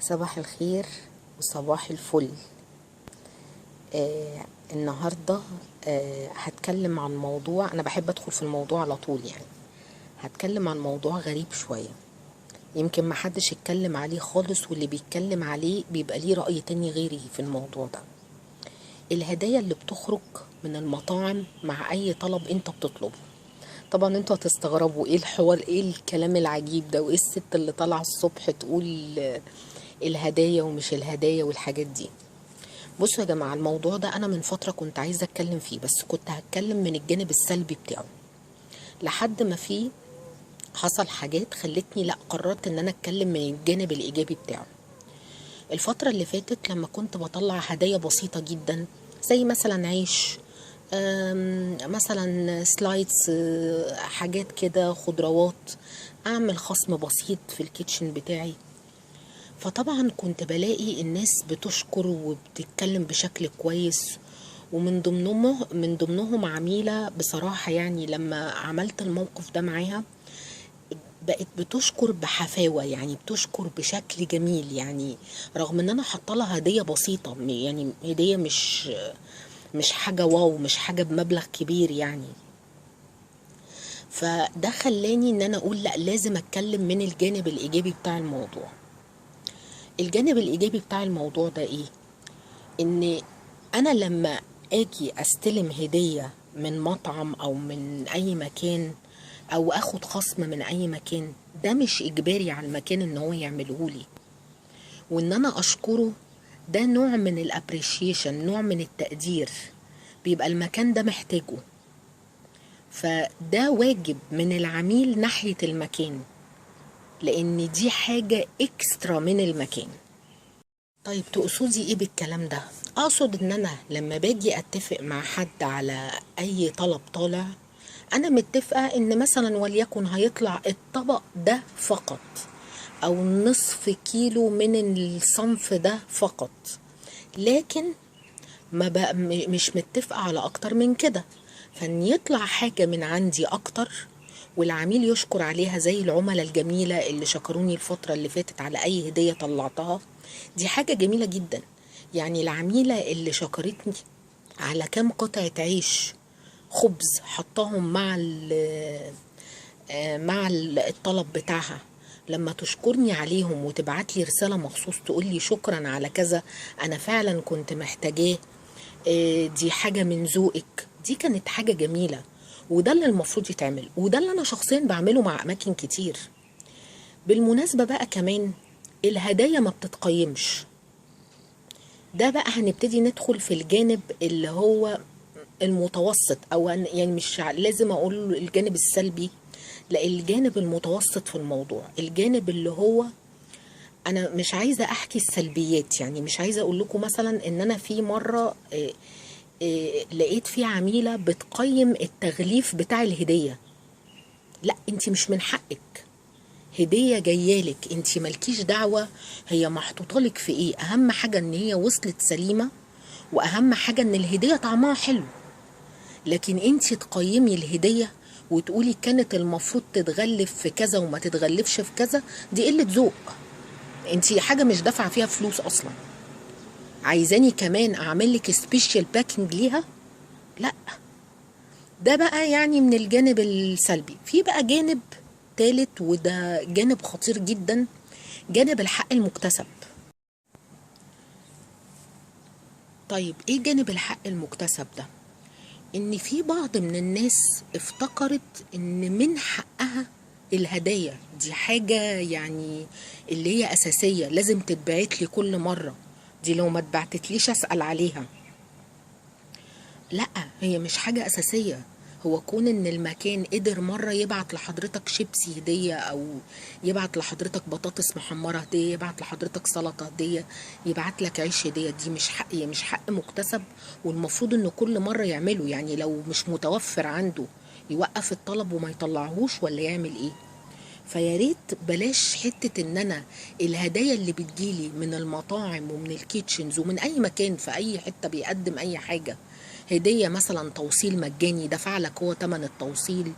صباح الخير وصباح الفل. النهاردة هتكلم عن موضوع، أنا بحب أدخل في الموضوع على طول، يعني هتكلم عن موضوع غريب شوية، يمكن ما حدش اتكلم عليه خالص، واللي بيتكلم عليه بيبقى ليه رأي تاني غيري في الموضوع ده. الهدايا اللي بتخرج من المطاعم مع أي طلب أنت بتطلبه. طبعا انتوا هتستغربوا ايه الحوار، ايه الكلام العجيب ده، وايه الست اللي طالعه الصبح تقول الهدايا ومش الهدايا والحاجات دي. بصوا يا جماعة، الموضوع ده انا من فترة كنت عايزه اتكلم فيه، بس كنت هتكلم من الجانب السلبي بتاعه، لحد ما فيه حصل حاجات خلتني لا، قررت ان انا اتكلم من الجانب الايجابي بتاعه. الفترة اللي فاتت لما كنت بطلع هدايا بسيطة جدا، زي مثلا عيش، مثلا slides، حاجات كده، خضروات، اعمل خصم بسيط في ال kitchen بتاعي، فطبعا كنت بلاقي الناس بتشكر وبتتكلم بشكل كويس. ومن ضمنهم عميلة بصراحة، يعني لما عملت الموقف ده معاها بقت بتشكر بحفاوة، يعني بتشكر بشكل جميل، يعني رغم ان انا حاطه لها هدية بسيطة، يعني هدية مش حاجة واو، مش حاجة بمبلغ كبير يعني. فده خلاني ان انا اقول لا، لازم اتكلم من الجانب الايجابي بتاع الموضوع. الجانب الايجابي بتاع الموضوع ده ايه؟ ان انا لما اجي استلم هدية من مطعم او من اي مكان، او اخد خصم من اي مكان، ده مش اجباري على المكان ان هو يعمله لي، وان انا اشكره ده نوع من ال appreciation، نوع من التقدير بيبقى المكان ده محتاجه، فده واجب من العميل ناحية المكان، لان دي حاجة extra من المكان. طيب تقصدي ايه بالكلام ده؟ اقصد ان انا لما باجي اتفق مع حد على اي طلب طالع، انا متفقة ان مثلا وليكن هيطلع الطبق ده فقط، او نصف كيلو من الصنف ده فقط، لكن ما بقى مش متفقة على اكتر من كده. فان يطلع حاجة من عندي اكتر والعميل يشكر عليها، زي العملاء الجميلة اللي شكروني الفترة اللي فاتت على اي هدية طلعتها، دي حاجة جميلة جدا. يعني العميلة اللي شكرتني على كام قطعة عيش خبز حطاهم مع الطلب بتاعها، لما تشكرني عليهم وتبعت لي رسالة مخصوص تقول لي شكرا على كذا، أنا فعلا كنت محتاجاه، دي حاجة من ذوقك، دي كانت حاجة جميلة. وده اللي المفروض يتعمل، وده اللي أنا شخصيا بعمله مع أماكن كتير. بالمناسبة بقى كمان الهدايا ما بتتقيمش. ده بقى هنبتدي ندخل في الجانب اللي هو المتوسط، أو يعني مش لازم أقول الجانب السلبي، لا، الجانب المتوسط في الموضوع، الجانب اللي هو أنا مش عايزة أحكي السلبيات. يعني مش عايزة أقول لكم مثلا إن أنا في مرة لقيت في عميلة بتقيم التغليف بتاع الهدية. لا، انت مش من حقك، هدية جايالك، انت مالكيش دعوة هي محطوطة لك في ايه. اهم حاجة ان هي وصلت سليمة، واهم حاجة ان الهدية طعمها حلو. لكن انت تقيمي الهدية وتقولي كانت المفروض تتغلف في كذا وما تتغلفش في كذا، دي قلة ذوق. انت حاجة مش دافعة فيها فلوس اصلا، عايزاني كمان اعمل لك special packing ليها؟ لا، ده بقى يعني من الجانب السلبي. في بقى جانب تالت، وده جانب خطير جدا، جانب الحق المكتسب. طيب ايه جانب الحق المكتسب ده؟ ان في بعض من الناس افتكرت ان من حقها الهدايا، دي حاجة يعني اللي هي اساسية لازم تتبعت لي كل مرة، دي لو ما اتبعتتليش اسأل عليها. لا، هي مش حاجة اساسية. هو كون ان المكان قدر مرة يبعت لحضرتك شيبسي هدية، او يبعت لحضرتك بطاطس محمرة هدية، يبعت لحضرتك سلطة هدية، يبعت لك عيش هدية، دي مش حق، مش حق مكتسب، والمفروض ان كل مرة يعمله. يعني لو مش متوفر عنده يوقف الطلب وما يطلعهوش، ولا يعمل ايه؟ فياريت بلاش حتة ان انا الهدايا اللي بتجيلي من المطاعم ومن ال kitchens ومن اي مكان في اي حتة بيقدم اي حاجة هدية، مثلا توصيل مجاني، دفع لك هو تمن التوصيل،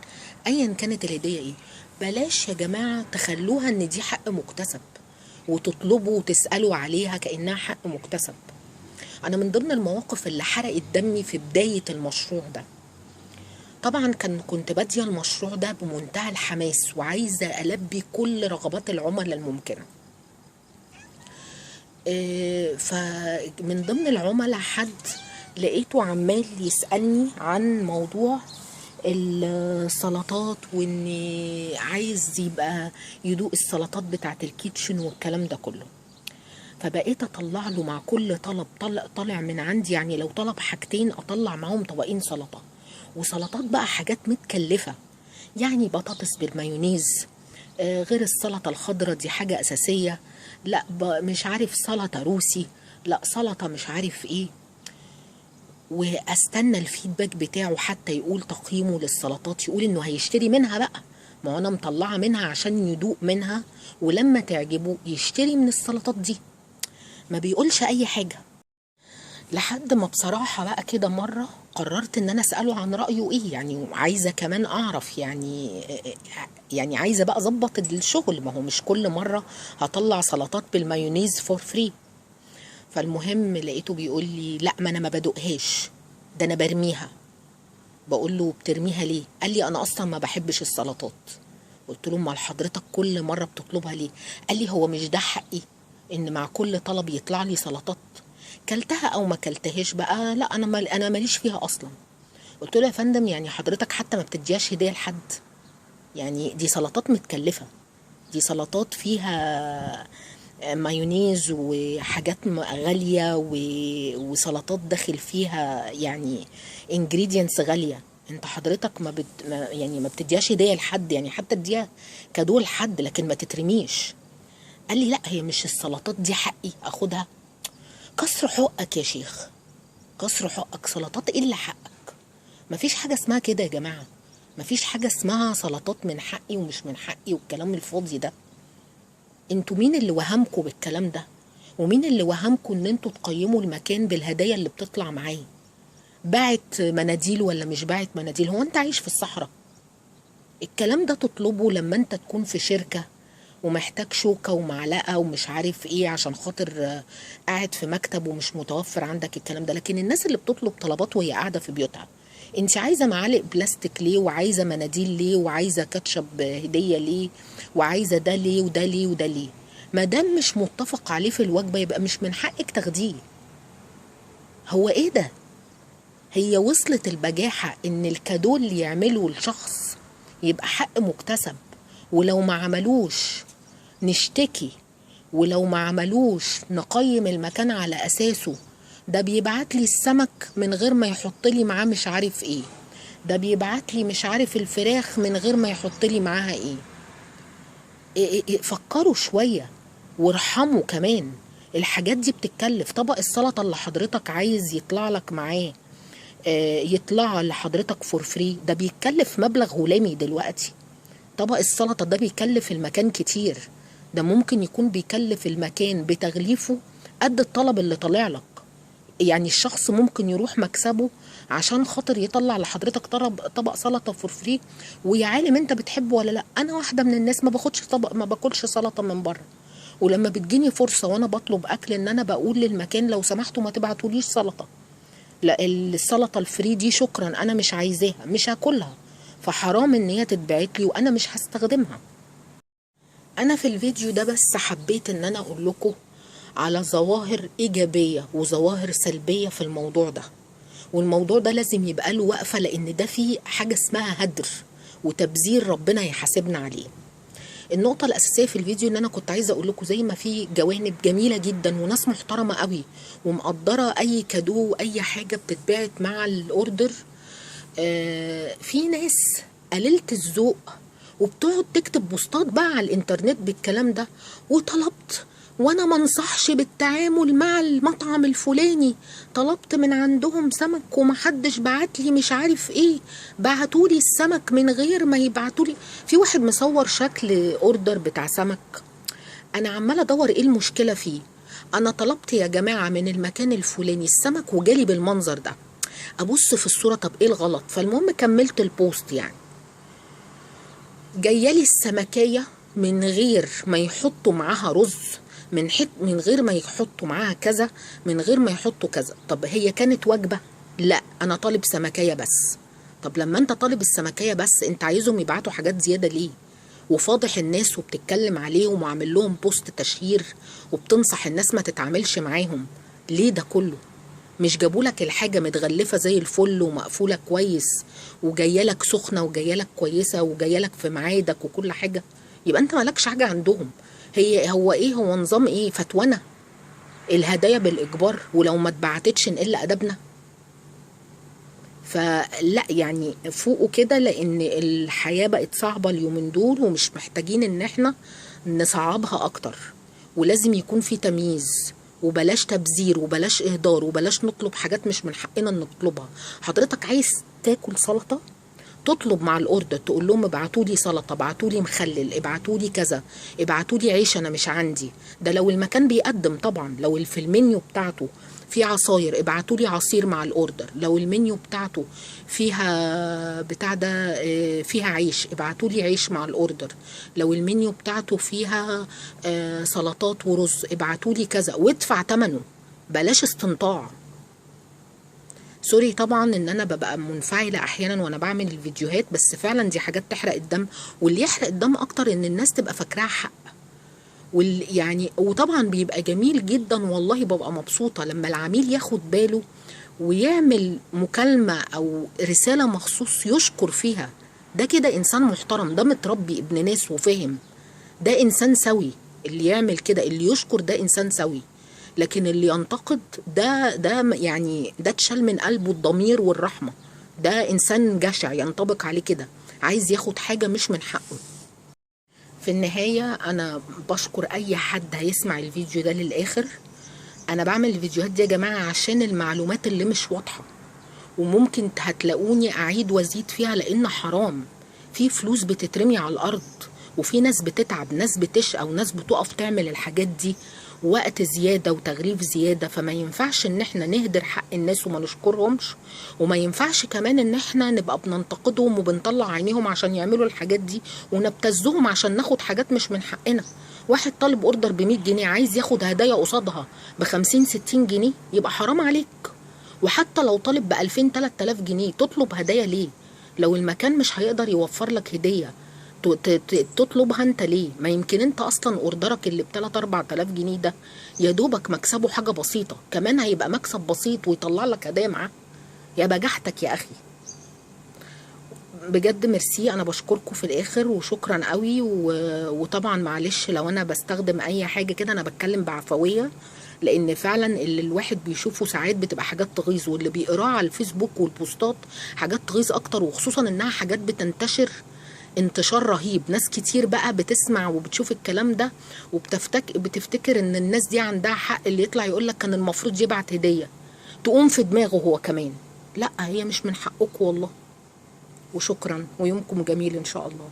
ايا كانت الهدية ايه، بلاش يا جماعة تخلوها ان دي حق مكتسب. وتطلبوا وتسألوا عليها كأنها حق مكتسب. أنا من ضمن المواقف اللي حرقت دمي في بداية المشروع ده، طبعا كنت بادية المشروع ده بمنتهى الحماس وعايزة ألبي كل رغبات العملاء الممكنة. فمن ضمن العملاء حد لقيته عمال يسألني عن موضوع السلطات، وان عايز يبقى يدوق السلطات بتاعت ال kitchen والكلام ده كله. فبقيت اطلع له مع كل طلب طالع من عندي، يعني لو طلب حاجتين اطلع معاهم طبقين سلطة، وسلطات بقى حاجات متكلفة، يعني بطاطس بالمايونيز، غير السلطة الخضراء دي حاجة أساسية، لا مش عارف سلطة روسي، لا سلطة مش عارف ايه. واستنى ال feedback بتاعه حتى يقول تقييمه للسلطات، يقول انه هيشتري منها بقى، ما انا مطلعه منها عشان يدوق منها، ولما تعجبه يشتري من السلطات دي. ما بيقولش اي حاجة، لحد ما بصراحة بقى كده مرة قررت ان انا اساله عن رايه ايه، يعني عايزه كمان اعرف، يعني عايزه بقى اظبط الشغل، ما هو مش كل مرة هطلع سلطات بالمايونيز for free. فالمهم لقيته بيقول لي لا، ما انا ما بدوقهاش، ده انا برميها. بقول له بترميها ليه؟ قال لي انا اصلا ما بحبش السلطات. قلت له امال حضرتك كل مرة بتطلبها ليه؟ قال لي هو مش ده حقي ان مع كل طلب يطلع لي سلطات، كلتها او ما كلتهاش بقى، لا انا ماليش فيها اصلا. قلت له يا فندم يعني حضرتك حتى ما بتديهاش هديه لحد، يعني دي سلطات متكلفه، دي سلطات فيها مايونيز وحاجات غالية وسلطات داخل فيها يعني ingredients غالية، انت حضرتك ما يعني ما بتديهاش هديه لحد، يعني حتى اديها كادو لحد لكن ما تترميش. قال لي لا، هي مش السلطات دي حقي اخدها. كسر حقك يا شيخ، كسر حقك، سلطات ايه اللي حقك؟ مفيش حاجة اسمها كده يا جماعة، مفيش حاجة اسمها سلطات من حقي ومش من حقي والكلام الفاضي ده. انتوا مين اللي وهمكوا بالكلام ده؟ ومين اللي وهمكوا ان انتوا تقيموا المكان بالهدايا اللي بتطلع معاه؟ باعت مناديل ولا مش باعت مناديل؟ هو انت عايش في الصحراء؟ الكلام ده تطلبه لما انت تكون في شركة ومحتاج شوكة ومعلقة ومش عارف ايه عشان خاطر قاعد في مكتب ومش متوفر عندك الكلام ده. لكن الناس اللي بتطلب طلبات وهي قاعدة في بيوتها، انت عايزة معالق بلاستيك ليه؟ وعايزة مناديل ليه؟ وعايزة كاتشب هدية ليه؟ وعايزة ده ليه وده ليه وده ليه؟ ما دام مش متفق عليه في الوجبة يبقى مش من حقك تاخديه. هو ايه ده؟ هي وصلت البجاحة ان الكادو اللي يعمله الشخص يبقى حق مكتسب، ولو ما عملوش نشتكي، ولو ما عملوش نقيم المكان على اساسه. ده بيبعت لي السمك من غير ما يحط لي معاه مش عارف ايه، ده بيبعت لي مش عارف الفراخ من غير ما يحط لي معاها ايه. إيه فكروا شوية وارحموا كمان، الحاجات دي بتتكلف. طبق السلطة اللي حضرتك عايز يطلع لك معاه يطلع لحضرتك for free، ده بيتكلف مبلغ هلامي دلوقتي. طبق السلطة ده بيكلف المكان كتير، ده ممكن يكون بيكلف المكان بتغليفه قد الطلب اللي طالع لك. يعني الشخص ممكن يروح مكسبه عشان خاطر يطلع لحضرتك طبق سلطة for free، ويا عالم انت بتحبه ولا لا. انا واحدة من الناس ما باخدش طبق، ما باكلش سلطة من بره، ولما بتجيني فرصة وانا بطلب اكل ان انا بقول للمكان لو سمحتوا ما تبعتوليش سلطة، لا السلطة ال free دي شكرا انا مش عايزاها، مش هاكلها، فحرام ان هي تتبعت لي وانا مش هستخدمها. انا في الفيديو ده بس حبيت ان انا اقول لكم على ظواهر ايجابية وظواهر سلبية في الموضوع ده، والموضوع ده لازم يبقى له وقفه، لان ده فيه حاجة اسمها هدر وتبذير ربنا يحاسبنا عليه. النقطة الاساسية في الفيديو ان انا كنت عايزه اقول لكم زي ما في جوانب جميلة جدا وناس محترمه قوي ومقدره اي cadeau واي حاجة بتتبعت مع ال order، في ناس قليله الذوق وبتقعد تكتب بوستات بقى على الانترنت بالكلام ده، وطلبت وانا ما انصحش بالتعامل مع المطعم الفلاني، طلبت من عندهم سمك ومحدش بعت لي مش عارف ايه، بعتولي السمك من غير ما يبعتولي. في واحد مصور شكل order بتاع سمك، انا عماله ادور ايه المشكلة فيه. انا طلبت يا جماعة من المكان الفلاني السمك وجالي بالمنظر ده، ابص في الصورة طب ايه الغلط؟ فالمهم كملت ال post، يعني جايالي السمكيه من غير ما يحطوا معاها رز، من غير ما يحطوا معاها كذا، من غير ما يحطوا كذا. طب هي كانت وجبة؟ لا، انا طالب سمكيه بس. طب لما انت طالب السمكيه بس، انت عايزهم يبعتوا حاجات زيادة ليه؟ وفاضح الناس وبتتكلم عليهم وعامل لهم post تشهير وبتنصح الناس ما تتعاملش معاهم، ليه ده كله؟ مش جابولك الحاجة متغلفة زي الفل ومقفولة كويس وجاية لك سخنة وجاية لك كويسة وجاية لك في ميعادك وكل حاجة؟ يبقى انت مالكش حاجة عندهم. هي هو ايه، هو نظام ايه؟ فتوانة الهدايا بالإجبار، ولو ما اتبعتتش نقل أدبنا. فلا يعني فوقوا كده، لأن الحياة بقت صعبة اليومين دول ومش محتاجين ان احنا نصعبها اكتر، ولازم يكون في تمييز، وبلاش تبذير وبلاش اهدار وبلاش نطلب حاجات مش من حقنا نطلبها. حضرتك عايز تاكل سلطة، تطلب مع ال order، تقول لهم ابعتوا لي سلطة، ابعتوا لي مخلل، ابعتوا لي كذا، ابعتوا لي عيش انا مش عندي. ده لو المكان بيقدم طبعا، لو في المنيو بتاعته في عصاير ابعتوا لي عصير مع ال order، لو المنيو بتاعته فيها بتاع ده فيها عيش ابعتوا لي عيش مع ال order، لو المنيو بتاعته فيها سلطات ورز ابعتوا لي كذا، وادفع ثمنه، بلاش استنطاع. sorry طبعا ان انا ببقى منفعله احيانا وانا بعمل الفيديوهات، بس فعلا دي حاجات تحرق الدم، واللي يحرق الدم اكتر ان الناس تبقى فاكراها حق. يعني وطبعا بيبقى جميل جدا والله، ببقى مبسوطة لما العميل ياخد باله ويعمل مكالمة او رسالة مخصوص يشكر فيها. ده كده انسان محترم، ده متربي ابن ناس وفاهم، ده انسان سوي اللي يعمل كده، اللي يشكر ده انسان سوي. لكن اللي ينتقد ده يعني ده اتشال من قلبه الضمير والرحمة، ده انسان جشع ينطبق عليه كده، عايز ياخد حاجة مش من حقه. في النهاية أنا بشكر أي حد هيسمع الفيديو ده للآخر. أنا بعمل الفيديوهات دي يا جماعة عشان المعلومات اللي مش واضحة، وممكن هتلاقوني أعيد وأزيد فيها، لأن حرام في فلوس بتترمي على الأرض، وفي ناس بتتعب، ناس بتشقى، وناس بتقف تعمل الحاجات دي وقت زيادة وتغليف زيادة. فما ينفعش ان احنا نهدر حق الناس وما نشكرهمش، وما ينفعش كمان ان احنا نبقى بننتقدهم وبنطلع عينيهم عشان يعملوا الحاجات دي، ونبتزهم عشان ناخد حاجات مش من حقنا. واحد طالب order ب100 جنيه عايز ياخد هدايا قصادها ب50 60 جنيه، يبقى حرام عليك. وحتى لو طالب ب2000 3000 جنيه تطلب هدايا ليه؟ لو المكان مش هيقدر يوفر لك هدية تطلبها انت ليه؟ ما يمكن انت اصلا order ك اللي ب3 4000 جنيه ده يا دوبك مكسبه حاجة بسيطة، كمان هيبقى مكسب بسيط ويطلع لك هدايا معاه. يا بجحتك يا اخي بجد. ميرسي، انا بشكركم في الاخر وشكرا قوي. وطبعا معلش لو انا بستخدم اي حاجة كده، انا بتكلم بعفويه، لان فعلا اللي الواحد بيشوفه ساعات بتبقى حاجات تغيظ، واللي بيقراه على الفيسبوك والبوستات حاجات تغيظ اكتر، وخصوصا انها حاجات بتنتشر انتشار رهيب. ناس كتير بقى بتسمع وبتشوف الكلام ده وبتفتكر ان الناس دي عندها حق، اللي يطلع يقولك كان المفروض يبعت هدية تقوم في دماغه هو كمان. لا، هي مش من حقكم والله. وشكرا، ويومكم جميل ان شاء الله.